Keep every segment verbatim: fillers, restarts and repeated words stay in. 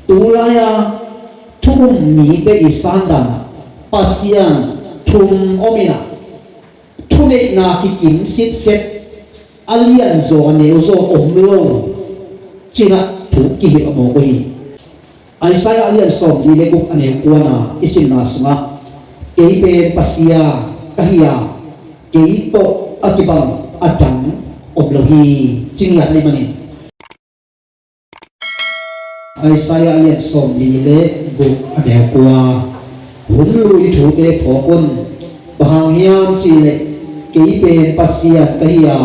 Tulai-a thu um mite i sandan ah Pasian thum om in ah, thuneihna kikim sitset, a lian zaw a neu zaw om lo, ci-in ah thu kihilh a mawk uh hi. Isaiah a lian sawmli le guk a neu kuana i simna sungah, "Kei pen Pasian ka hi a, kei tawh a kibang a dang om lo hi," ci ngiat ahih manin. Isaiah a lian sawmli le guk a neu kua, hun lui thute phawk un. Bang hang hiam cihleh, "Kei pen Pasian ka hi a,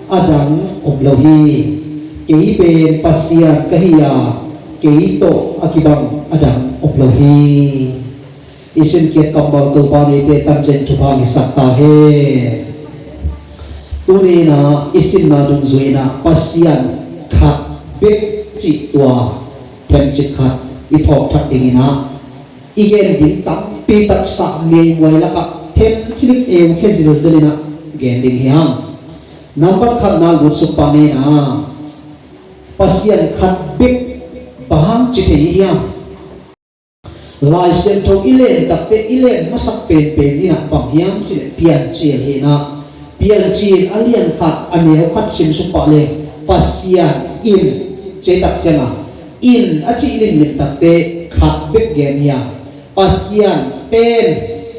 a dang om lo hi. Kei pen Pasian ka hi a, kei tawh a kibang a dang om lo hi." I simkhiat kammal Topa neite tangciang thupha hong hisak ta hen. Tuni-in ah i simna dungzui-in ah Pasian khat bek cih tua themcik khat i phawk thak dingin ah, i gen ding tampi taksa meimuai lakah themcik eukhia zilzel in ah gen ding hi hang. Nambat khatna lutsuk pah ni-in ah, Pasian khat bek bang hang ci thei hiam? Lai Siangtho i len takteh, i len masak penpen in ah bang hiam cihleh Piancil hi-in ah, Piancil a lian khat a neu khat simsuk pah leng, Pasian in, ci tak ciangin ah, in a cih limlim takteh khat bek gen hi a, Pasian ten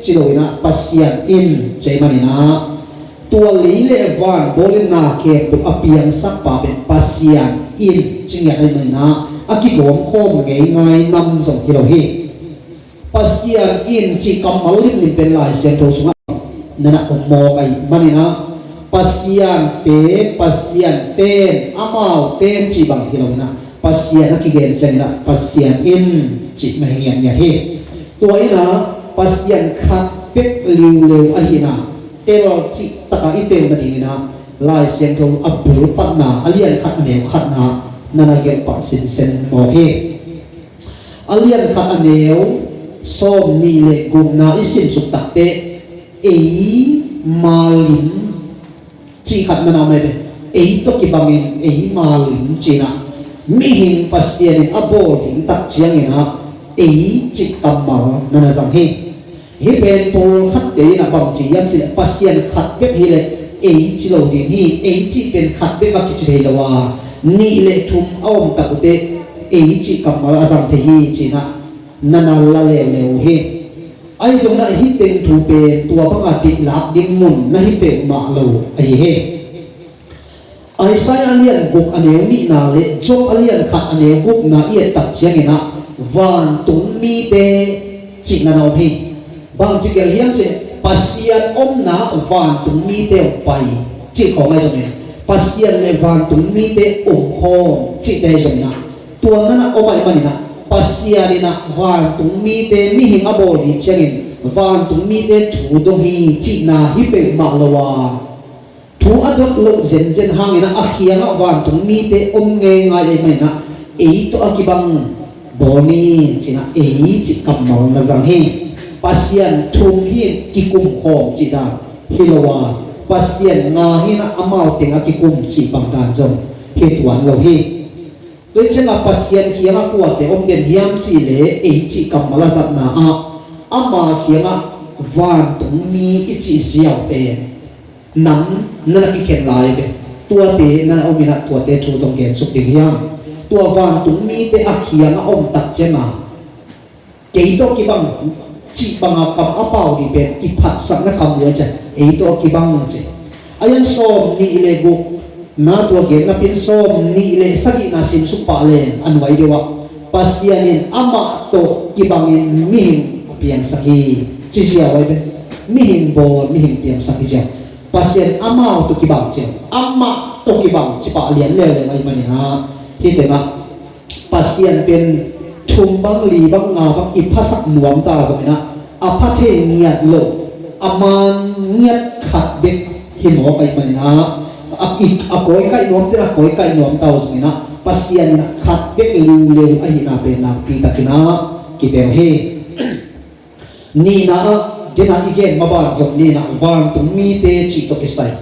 ci lo-in ah Pasian in ci ahih manin ah, tua lei le van bawlin na khempeuh a piangsak pa pen Pasian in ci ngiat ahih manin ah, a kigawmkhawm ngeingai nam zong hi lo hi. Pasian in cih kammal limlim pen Lai Siangtho sungah na na om mawk ahih manin ah, Pasian te, Pasian ten, amau ten cih bang hi lo-in ah, Pasian a kigen ciangin ah Pasian in cih na hi ngiatngiat hi. Tua in ah Pasian khat bek liuleu ahihna tel cih takah i tel nadingin ah Lai Siangtho a bulpatna a lian khat a neu khatna na na gelh pah sinsen mawk hi. A lian khat a neu sawmnih le gukna i simsuk takteh, "Eima lim," cih khat na na om hi ve. Ei tawh kibangin eima lim ci-in ah, mihing Pasian in a bawl ding tak ciangin ah ei cih kammal na na zang hi. Hih pen pawlkhatte in ah bang ci hiam cihleh, Pasian khat bek hileh ei ci lo ding hi, ei cih pen khat bek a kici thei lo a, nih le thum a om tak uh teh ei cih kammal a zang thei hi ci-in ah na na la leuleu uh hi. Ahi zongin ah hih teng thu pen tua banga dihlak ding mun na hi peuhmah lo ahi hi. Isaiah a lian guk a neu nihna le Job a lian khat a neu gukna i et tak ciangin ah vantung mite cihna na om hi. Bang ci gelh hiam cihleh, Pasian omna vantung mite hong pai cih khawng ahi zongin, Pasian le vantung mite omkhawm cihte ahi zongin ah, tua na na om ahih manin ah, Pasian in ah vantung mite mihing a bawl ding ciangin vantung mite thu dong hi cihna hi peuhmah lo a, thu a dot loh zenzen hangin ah a kiangah vantung mite om ngeingai ahih manin ah ei tawh a kibang bawl ni ci-in ah ei cih kammal na zang hi. Pasian thum hi-in kikum khawm cih dan hi lo a, Pasian nga hi-in ah amau teng a kikum cih bang dan zong hi tuan lo hi. Tua hi ciangah Pasian kiangah kuate om den hiam cihleh ei cih kammal a zatna ah ama kiangah vantung mi i cih ziau pen nang na na kikhen lai ve. Tuate na na om in ah tuate thu zong gensuk ding hiam? Tua vantung mite a kiangah om tak ciangah kei tawh kibang cih banga kam a pau ding pen kiphatsakna kam uh a ciah, ei tawh kibang ci. A lian sawmnih le gukna tua gen napi-in sawmnih le sagihna simsuk pah leng a nuai deuh ah, Pasian in amah tawh kibangin mihing a piangsak hi ci ziau ahi ve. Mihing bawl, mihing piangsak hi ziau. Pasian amau tawh kibang ci, amah tawh kibang ci pah lian leuleu ahih manin ah, hih tengah Pasian pen thum bang, li bang, nga bang i phasak nuam ta zongin ah, a pha thei ngiat loh, a man ngiat khat bek hi mawk ahih manin ah, a, i, a kawikaih nuam te, a kawikaih nuam ta uh zongin ah, Pasian in ah khat bek liuleu ahihna pen nakpi takin ah kitel hi. Nihna ah, den ah i gen maban zong nihna, vantung mite cih tawh kisai.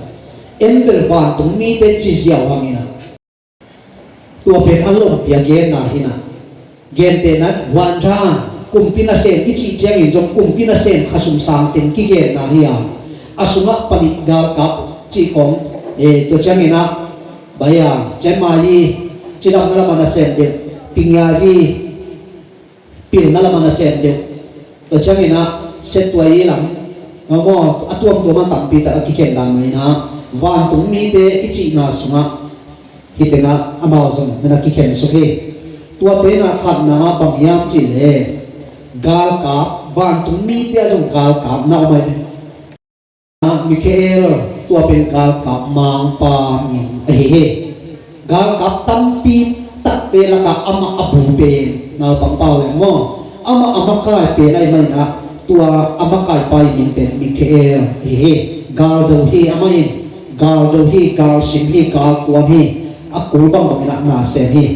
En bel vantung mite ci ziau hangin ah, tua pen a lompi a genna hi-in ah, Gentehna, vanṭha, kumpi nasem i cih ciangin zong kumpi nasem khasum sang teng kigenna hi a, a sungah palik galkap cih khawng, eh, tua ciangin ah, bai a, cemai hi, cidamna lamah nasem deuh, pingiazi, pilna lamah nasem deuh, tua ciangin ah, setuai lam, maw, a tuamtuam a tampi tak a kikhen dan mah in ah, vantung mite i cihna sungah, hih tengah amau zong na na kikhen suk hi. Tuate na khatna ah bang hiam cih leh, galkap, vantung mite ah zong galkap na om ai. Mikhael, tua pen galkap mangpa min ahi hi. Galkap tampi takte lakah amah a bu pen naupang pau leng maw, amah a makai pen ahi manin ah, tua a makaipa i min pen Mikhael ahi hi. Galdo hi amah in, galdo hi, galsim hi, galkuan hi, a kul bangbangin ah na sem hi.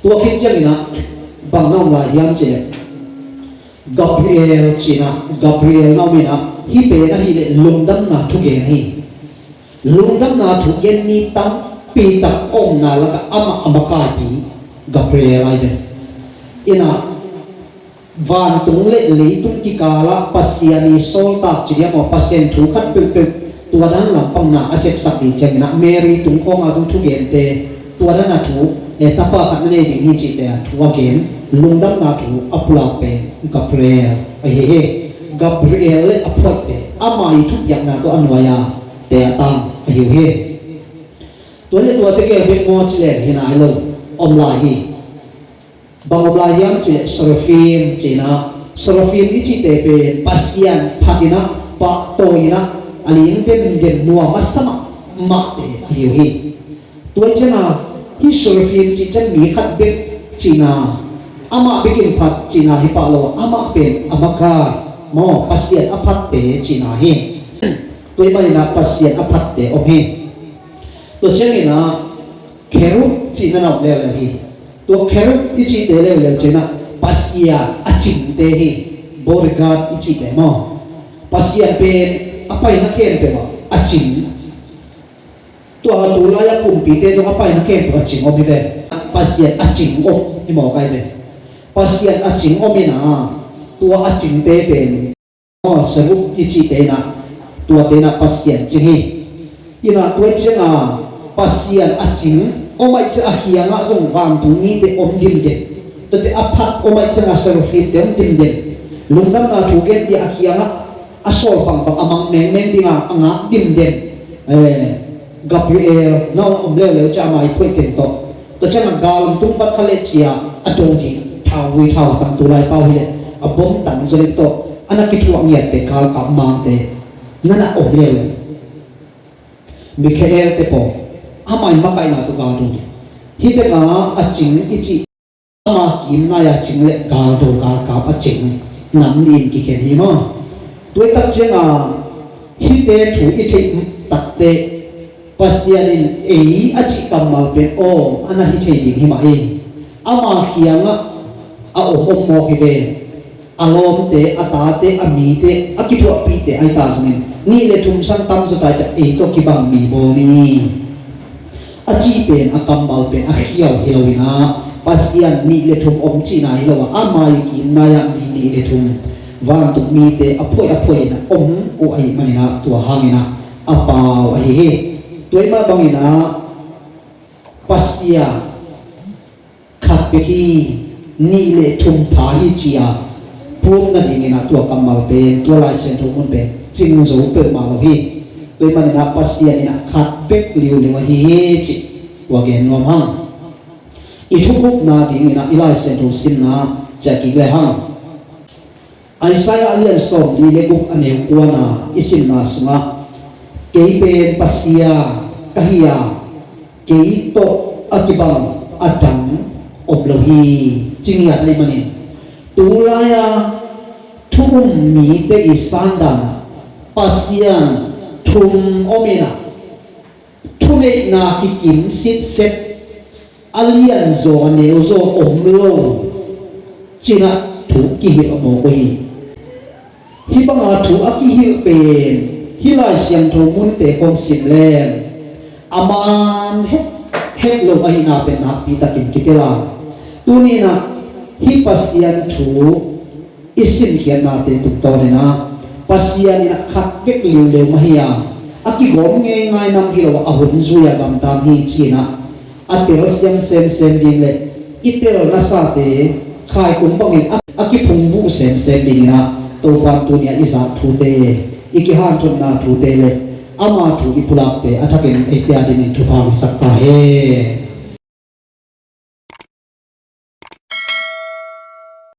Tua khit ciangin ah bang na om lai hiam cih leh, Gabriel ci-in ah, Gabriel na om in ah, hih pen ahih leh lungdamna thugen hi. Lungdamna thugen mi tampi tak a omna lakah amah a makaipi Gabriel ahi ve. In ah, vantung le leitung kikalah Pasian i sawltak ci diam aw, Pasian thu khat peuhpeuh tua dan lampang na a sepsak ding ciangin ah, Mary tung khawngah zong thugente, tua dan a thu, eh, tapa khat na nei ding hi cihte a thu a gen, lungdamna thu a pulak pen Gabriel ahi hi. Gabriel le a phoihte, ama i thupiakna tawh a nuai a, te a tang ahi uh hi. Tua le tuate kei bek maw cih leh hi nai lo, om lai hi. Bang om lai hiam cih leh Seraphim ci-in ah, Seraphim i cihte pen Pasian phat in ah, pahtawi in ah, a ling demdem, nuam a sa mahmahte ahi uh hi. Tua ciangin ah, hih Seraphim cih ciang mi khat bek cihna, amah bek in phat cihna hi pah lo, amah pen a makai, maw, Pasian a phatte cihna hi. Tua ahih manin ah Pasian a phatte om hi. Tua ciangin ah, Kherub cihna na om leuleu hi. Tua Kherub i cihte leuleu ciangin ah, Pasian a cingte hi. Bodyguard i cihte maw, Pasian pen a paina khempeuh ah a cing. Tua tu lai-a kumpite zong a paina khempeuh a cing om hi ve. Pasian a cing om hi mawk ai ve. Pasian a cing om in ah, tua a cingte pen, aw, Seruk i cihte in ah, tuate in ah Pasian cing hi. In ah, tua ciangin ah Pasian a cing om ahih ciangin a kiangah zong vantung mite om dimdem. Tuate a phat om ahih ciangin ah Seraphimte om dimdem. Lungdamna thu gen ding a kiangah a sawl pangpang a mang mengmeng ding a, a ngak dimdem. Eh, Gabriel na om leuleu ciang ama i phoih teng tawh. Tua ciangin ah gal hong tung vat kha leh ci-a a do ding, thauvui thautang tu lai pau hi leh, a bom tang zaw leh tawh, a na kithuah ngiatte galkap mangte na na om leuleu. Mikhael te pawl, ama i makaihna tawh gal do ding. Hih tengah a cing i cih, ama kim nai-a cing le galdo galkap a cing nam nih in kikhen hi maw. Tua tak ciangin hihte thu i theih takteh Pasian in ei a cih kammal pen aw a na hi thei ding hi mah hi. Ama kiangah a om om mawk hi ve. A lawmte, a tate, a mite, a kithuahpihte ahi ta zongin, nih le thum sang tam zaw ta ciang ei tawh kibang mi bawl ni, a cih pen, a kammal pen a khial hi lo in ah, Pasian nih le thum om cihna hi lo a, ama i kim nai-ah mi nih le thum, vantung mite a phoih a phoih in ah om uh ahih manin ah, tua hangin ah a pau ahi hi. Tua ahih mah bangin ah Pasian khat bek hi, nih le thum pha hi ci-a phut nadingin ah tua kammal pen, tua Lai Siangtho mun pen cing zo peuhmah lo hi. Tua ahih manin ah Pasian in ah khat bek liuliu ahi hi cih tua gen nuam hang. I thukhup nadingin ah i Lai Siangtho simna ciah kik le hang. Isaiah a lian sawmli le guk a neu kuana i simna sungah, kei pen Pasian ka hi a, kei tawh a kibang a dang om lo hi, ci ngiat ahih manin, tu lai-a thu um mite i sandanah Pasian thum om in ah, thuneihna kikim sitset, a lianzaw a neuzaw om lo, ci-in ah thu kihilh mawk uh hi. Hih banga thu a kihilh pen hih Lai Siangtho munte kong sim leng a man het het lo ahihna pen nakpi takin kitel a, tuni-in ah Hih Pasian thu i simkhiatnate tungtawnin ah Pasian in ah khat bek liuleu mah hi a, a kigawm ngeingai nam hi lo a, a hun zui a gamdang hi ci-in ah a telsiam semsem ding le i tel nasate khaikung bangin a, a kiphungvuh semsem dingin ah Topa'n tuni-ah i zak thute, i kihanthawnna thute le ama thu i pulakte a thakin ei pia dingin thupha hong sak ta hen.